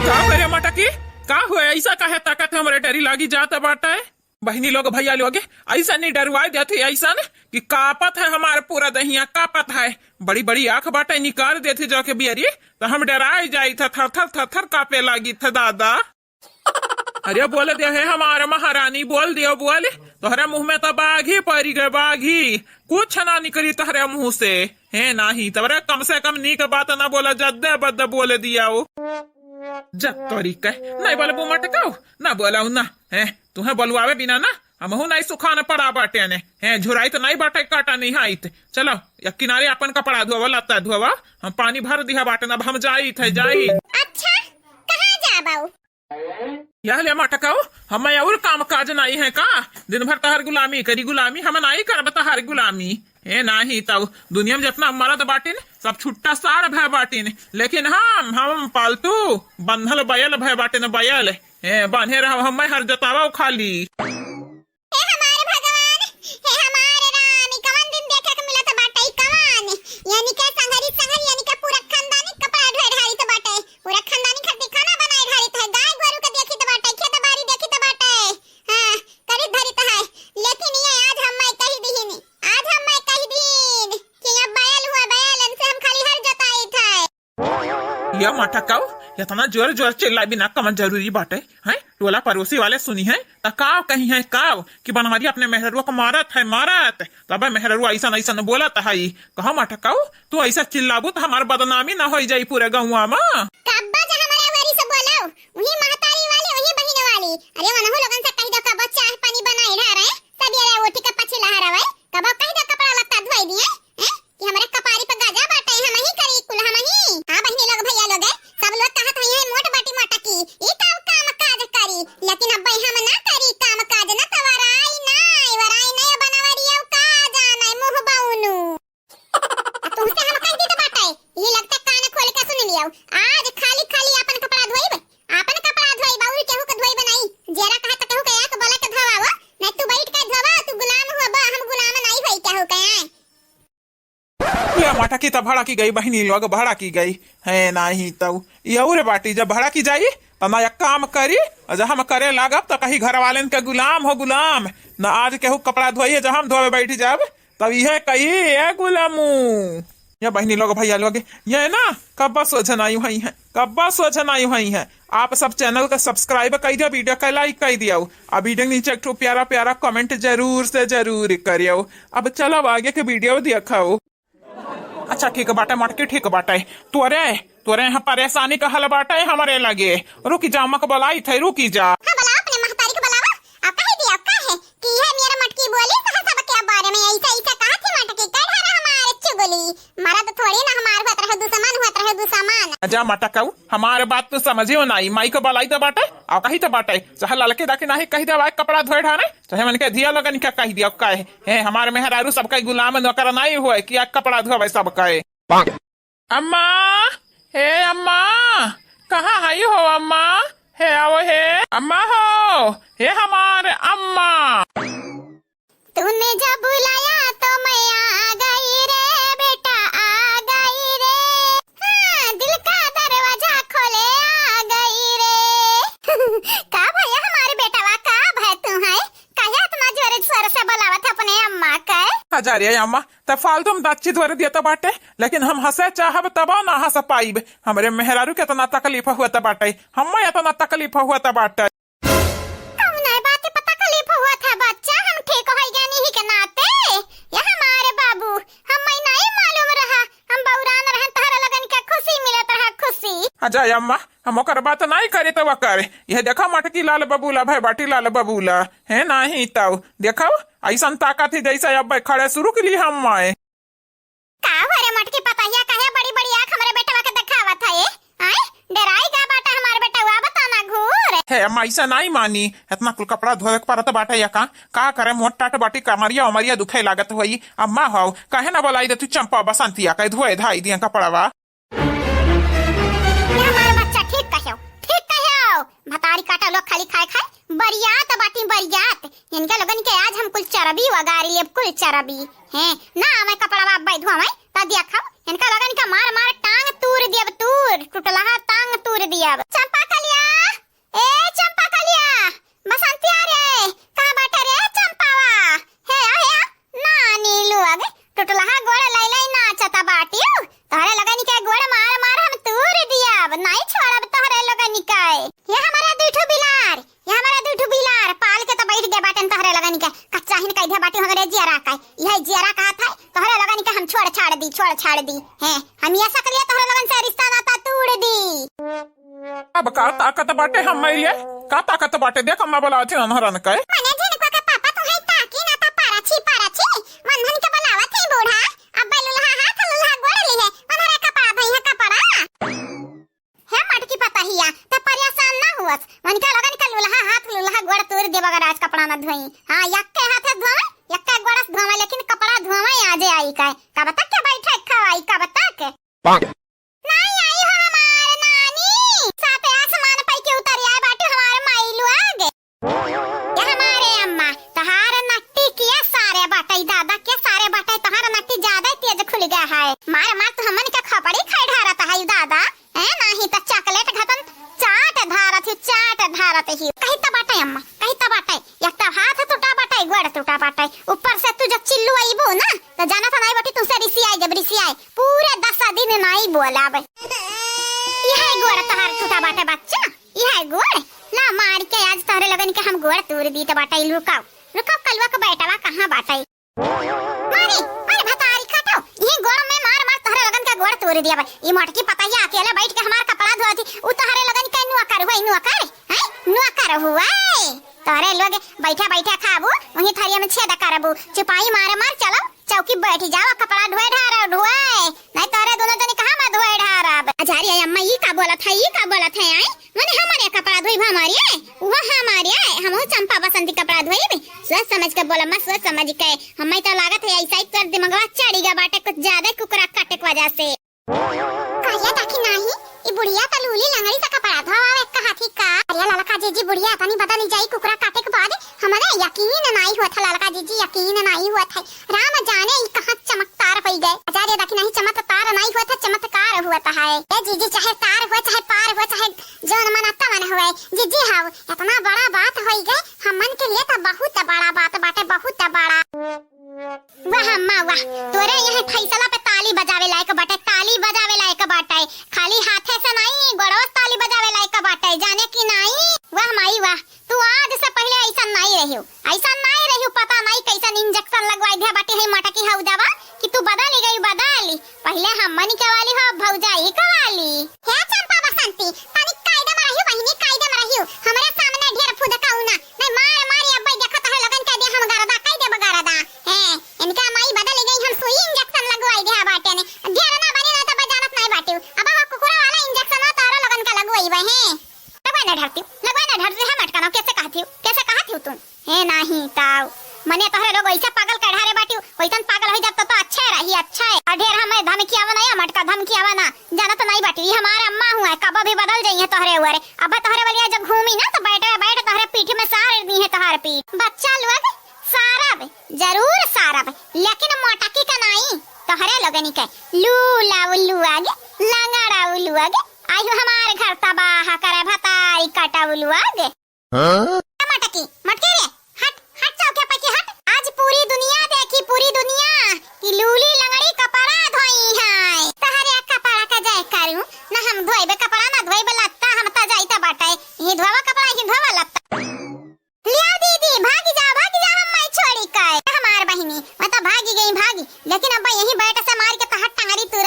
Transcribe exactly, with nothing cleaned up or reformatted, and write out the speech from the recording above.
का करे मटकी? का हुए? ऐसा काहे ताकत है? हमरे डरी लागी जात बाटे। बहिनी लोग, भैया लोग, ऐसा नहीं डरवाए देत है, ऐसा न कि कापत है हमार पूरा दहिया, कापत है। बड़ी बड़ी आँख बाटे, निकाल देत है जाके बियरी, तो हम डराए जाई था, थर थर थर थर कापे लागी था दादा। अरे बोल दे है हमार महारानी, बोल दियो, बोल। तोहरे मुँह में तो बाघी पड़ी गए, बाघी। कुछ ना निकली तोहरे मुँह से। है नाही, तबरे कम से कम नीक बात ना बोला, जद्दे बद्दे बोल दिया हो। जब तोरी के, नहीं बोलबू मटकाऊ, ना बोलाऊ ना। हैं, तुहें बोलवावे बिना ना, हमहू नहीं सुखान पड़ा बाटे ने। हैं, झुराइत नहीं बाटे, काटा नहीं हाइत। चलो, या किनारे अपन कपड़ा धोवा, लत्ता धोवा, हम पानी भर दिया बाटे ना, अब हम जाइत है, जाइत। अच्छा, कहाँ जाबऊ? यह ले मटकाऊ, हमें और काम काज नहीं है का? दिन भर तहर गुलामी करी, गुलामी हम नहीं करब तहर गुलामी। ए नाही तऊ, दुनिया में जितना मरद बाटिन, सब छुट्टा सार भय बाटिन, लेकिन हम, हम पालतू, बंधल बयल भय बाटिन, बयल। ए, बान्हे रहब हमें हर जोतावा खाली। हे हमार भगवान, हे हमार राम, ई कवन दिन देखे के मिलत बाटे, ई कवन? यानी के संघरी, संघरी, यानी के पूरा खानदानी कपड़ा ढोए ढारित बाटे, पूरा खानदानी खातिर खाना बनाए ढारित है, गाय गोरू के देखित बाटे, खेत बाड़ी देखित बाटे, हाँ, करित धरित है। लेकिन ये आज हम मैं कही दीन, आज हम मैं कही दीन कि अब बैल हुआ बैल, इनसे हम खाली हर जोताइत है। या मटकाऊ, इतना जोर जोर चिल्लाए बिना कवन जरूरी बाटे, हैं? टोला पड़ोसी वाले सुनी हैं, त का कही हैं, का कि बनवारी अपने मेहररुआ को मारत है, मारत। तब मेहररुआ ऐसन ऐसन बोलत है, कहा मटकाऊ, तू ऐसा चिल्लाबू त हमार बदनामी ना होई जाई पूरे गौवा में। कब्बा जा हमारे वरी से बोलाओ, वही महतारी वाली, वही बहिन वाली। अरे वनहु लोगन से कही दो, कब्बा चाह पानी बनाए रहा रहे, सब ये उठी के पछिला रहा है, कब्बा कही दो कपड़ा लत्ता धोई दिए, हैं? कि हमरे कपारी पे गजा बाटे, हम ही करी कुल हम ही। हाँ बहिनी लोग, भैया लोग, सब लोग कहत है ये मोट बाटी मटकी, ई का काम काज करी, लेकिन अब हम ना करी काम काज, ना तो वराई ना, वराई ना बनवरियो का जाने मुँह बउनू। आ तुमसे हम कह दी तो बाटे, ये लगता कान खोल के सुन लियो, आज खाली खाली अपन कपड़ा धोइब, अपन कपड़ा धोइब और केहू के धोइब नहीं, जेरा कहे तो केहू के आके बोला के धोवाओ, नहीं तू बैठ के धोवा, तू गुलाम हुआ बा, हम गुलाम नहीं होई केहू के। ले मटकी त भड़की गई, बहिनी लोग भड़की गई। है नाही तऊ, ये और बाटी जब भड़की जाई, त ना एक काम करी, जब हम करे लागब, त कही घर वालेन के गुलाम हो गुलाम, न आज केहू कपड़ा धोई है, जब हम धोवे बैठ जाब, तब यह कही, "ए गुलामू।" ये बहिनी लोग, भैया लोग, ये ना कब्बा सोझ नाई हुई है, कब्बा सोझ नाई हुई है। आप सब channel का subscribe कर दिया, video का like कर दिया, आ video के नीचे एक ठो प्यारा प्यारा comment जरूर से जरूर करियो। अब चलो आगे के video दिखाओ। अच्छा ठीक बाटे मटकी, ठीक बाटे। तोरे, तोरे यहाँ परेशानी का हल बाटे हमरे लगे। रुकी जा, मक बोलाई थे, रुकी जा। हाँ, बोला अपने महतारी को बोलावा। अब कह दिया, अब का है कि यह मेरा मटकी बोली तो सबके बारे में ऐसा, ऐसा कहा थी मटकी, कर हमारे चुगली। मरद थोड़ी ना हमार होत रहे दुश्मन, होत रहे दुश्मन। जा मटकाऊ, हमार बात तो समझियो नाई, माई को बोलाई तो बाटे, आ कही तो बाटे, चाहे ललके दा के नाही कही दे, भाई कपड़ा धोए ढारे, चाहे मन के धिया लोगन के कही दिया, का है, हे हमार मेहरारू सबका गुलाम नौकर नाई होए कि आ कपड़ा धोवे सबका। अम्मा, हे अम्मा, कहाँ हई हो अम्मा? हे आओ हे, अम्मा हो, हे हमार अम्मा। तूने जब बुलाया तो मैं आ गई रे बेटा, आ गई रे। हाँ, दिल का दरवाजा खोले आ गई रे। का भया हमारे बेटवा, का भय तू है? काहे इतना जोर स्वर से बुलावत है अपने अम्मा के? हजारे अम्मा, त फालतू में दाची धोर दिया त बाटे, लेकिन हम हंसे चाहब तबो ना हंस पाइब। हमरे मेहरारू के इतना तकलीफ हुआ त बाटे, हमें इतना तकलीफ हुआ त बाटे। कौन बात पे तकलीफ हुआ था बच्चा? हम ठीक हो गए नहीं के नाते। ये हमारे बाबू, हमें नहीं मालूम रहा, हम बौरान रहन तहरा लगन के खुशी मिलत रहा, खुशी। अजय अम्मा, हम ओकर बात नहीं करे तो ओकर। यह देखा मटकी लाल बबूला, भय बाटी लाल बबूला। है नाही तऊ। देखो, ऐसन ताकत ही जैसे अब खड़े शुरू के लिए हम आए। का हो रे मोटकी पतहिया, काहे बड़ी बड़ी आँख हमरे बेटवा के देखावत है? आय, डराई गा बाटा हमार बेटवा, बता ना घूर। हे अम्मा, ऐसा नहीं मानी, इतना कुल कपड़ा धोवे के परत बाटे या का? का करे, मोट टाट बाटी, कमरिया उमरिया दुखे लागत होई। अम्मा हो, काहे ना बोलाई दे तू चंपा बसंतिया के धोए धाई दिया कपड़वा? ये हमार बच्चा ठीक कहो, ठीक कहो। भतारी काटा लोग खाली खाए खाए, बरियात बाटी बरियात। इनके लोगन के आज हम कुल चरबी वगारी लेब, कुल चरबी। हैं, ना आवे कपड़वा अब्बे धोवे, ता देखब, इनका लोगन के मार मार टांग तूर दियब, तूर, टुटलहा टांग तूर दियब। चंपा कली छाड़ दी। हैं, हम ये सकलिया तोहरे लोगन से रिश्ता नाता तोड़ दी। अब का ताकत बाटे हम मरिए? का ताकत बाटे? देख, अम्मा बोलावत ही नन्हरन के। मने झिनका के पापा तोहे ताकी ना ता पारछी, पारछी। मनधन के बोलावत ही बूढ़ा। अब लुल्हा हाथ, लुल्हा गोड़ लिहे। मनहरे कपड़ा धोई है कपड़ा। हे मटकी पतहिया, त परेशान ना हुअस। उनका लगन के लुल्हा हाथ, लुल्हा गोड़ तोड़ देबा अगर आज कपड़ा ना धोई। हाँ, यक्के हाथ से धोवे, यक्के गोड़ से धोवे, लेकिन कपड़ा धोवे आजे आई का। कब तक के बैठे खवाई, कब तक? नहीं आई हो हमार नानी, सात आसमान पै के उतर आए बाटे हमार माई लोग। ये हमारे अम्मा, तहार नट्टी के सारे बाटे दादा, के सारे बाटे, तहार नट्टी ज्यादा ही तेज खुल गया है। मार मार तू हमन के खपड़ी खाई ढारत है दादा, हैं? नहीं तो चॉकलेट घतन चाट धारत ही, चाट धारत ही। कही त बाटे अम्मा, कही त बाटे, एक तो हाथ टूटा बाटे, गोड़ टूटा बाटे, ऊपर से तू जब चिल्लू अइबू ना, तो जाना था नहीं बाटी तुमसे रिसी आए, जब रिसी आए, पूरे दस दिन नहीं बोला अब। यह गोड़ तहार टूटा बाटे बच्चा, यह गोड़। ला मार के आज तोहरे लोगन के हम गोड़ तोड़ दी त बाटे। रुकाओ, रुकाओ, कलुआ के बेटवा कहाँ बाटे? मारी, मारी भतारी काटो, ये गोड़ में मार मार तोहरे लोगन के गोड़ तोड़ दिया बा। ई मोटकी पतैया अकेले बैठ के हमार कपड़ा धोती, उ तोहरे लोगन के नौकर हुए, नौकर, हैं? नौकर हुए। तोहरे लोग बैठा बैठा खाबू, वहीं थरिया में छेद करबू। चुपाई मारे मार चलो, चौकी बैठ जाओ, कपड़ा ढोए ढारो ढोए, नहीं तोहरे दोनों जनी कहाँ में ढोए ढारब। अजारी अम्मा, ई का बोलत है, ई का बोलत है, आई? मने हमारे कपड़ा धोई हमारे, वो हमारे, हम चंपा बसंती कपड़ा धोई, सोच समझ के बोला, मैं सोच समझ के, हमें तो लागत है ऐसा ही तोर दिमागवा चढ़ी गया बाटे, कुछ ज्यादा कुकरा काटे के वजह से। कहिया ताकि नाही, ई बुढ़िया त लूली लंगड़ी से कपड़ा धोवावे कहा थी का? अरे ललका जीजी, बुढ़िया तनी बदल जाई कुकरा काटे के बाद, हमरे यकीन नाही होत है ललका जीजी, यकीन नाही होत है। राम जाने ई कहाँ चमकदार होई गए। अजारे ताकि नाही चमत्कार नाही होत है, चमत्कार होत है। ए जीजी, चाहे तार हो, चाहे पार हो, चाहे जौन मन तवन हुए, जीजी हाउ, इतना बड़ा बात होई गए, हमन के लिए तो बहुत बड़ा बात बाटे, बहुत बड़ा। वाह अम्मा वाह, तोरे यह फैसला पे ताली बजावे लायक बाटे, ताली बजावे लायक बाटे। खाली हाथे से नहीं, गोड़वा से ताली बजावे लायक बाटे, जाने कि नहीं? वाह माई वाह, तू आज से पहले ऐसा नहीं रहियो, ऐसा नहीं रहियो, पता नहीं कैसन इंजेक्शन लगवाई दिया बाटे है मटकी हौदावा कि तू बदल गई, बदल। पहिले हमनी के वाली हो, भौजाई के वाली। हे चंपा बसंती, तनी कायदे में रहियो बहिनी, कायदे में रहियो। हमरे सामने ढेर फुदकाऊ ना, नहीं मार मारी अब्बे देखत है लगन के दे हम गरदा, कई देब गरदा। हैं, इनका माई बदल गई, हम सुई इंजेक्शन लगवाई दे बाटे ने। ढेर ना बनी ना तो बजानत नहीं बाटियो। अब वो कुकुरा वाला इंजेक्शन ना तारा लगन का लगवाई बे हैं। लगवा ना ढरती, लगवा ना ढरती, हम अटकानो कैसे कहती हूँ, कैसे कहती हूँ तू? हे नाही ताऊ, मने तोहरे लोग ऐसे पागल कढ़ारे बाटियो, वैसन पागल होई जाब तो, तो अच्छे रही, अच्छे। और ढेर हमें धमकी आवा ना, या मटका धमकी आवा ना, जाना तो नहीं बाटियो, ये हमारे अम्मा हुआ है, कब भी बदल जाइए तोहरे उरे। अब तोहरे बलिया जब घूमी ना तो बैठे बैठ तोहरे पीठ में सार दी है तोहरे पीठ। बच्चा लोग सारब, जरूर सारब, लेकिन मोटकी का नहीं, तोहरे लोगनी के लूला उल्लू आगे, लंगड़ा उल्लू आगे, आयु हमारे घर तबाह करे भताई कटा उल्लू आगे। हाँ? मटकी, मटकी रे, हट, हट चौके पे की हट। आज पूरी दुनिया देखी, पूरी दुनिया कि लूली लंगड़ी कपड़ा धोई है। तहरे कपड़ा का जाए करूं, ना हम धोइबे कपड़ा, ना धोइबे लत्ता, हम त जाई त बाटे। ही धोवा कपड़ा, ही धोवा लत्ता। लिया दीदी, भाग जा, भाग जा, हम माई छोड़ी के। हमार बहिनी, मैं तो भागी गई, भागी, लेकिन अब यही बैठ से मार के तहर टंगरी तू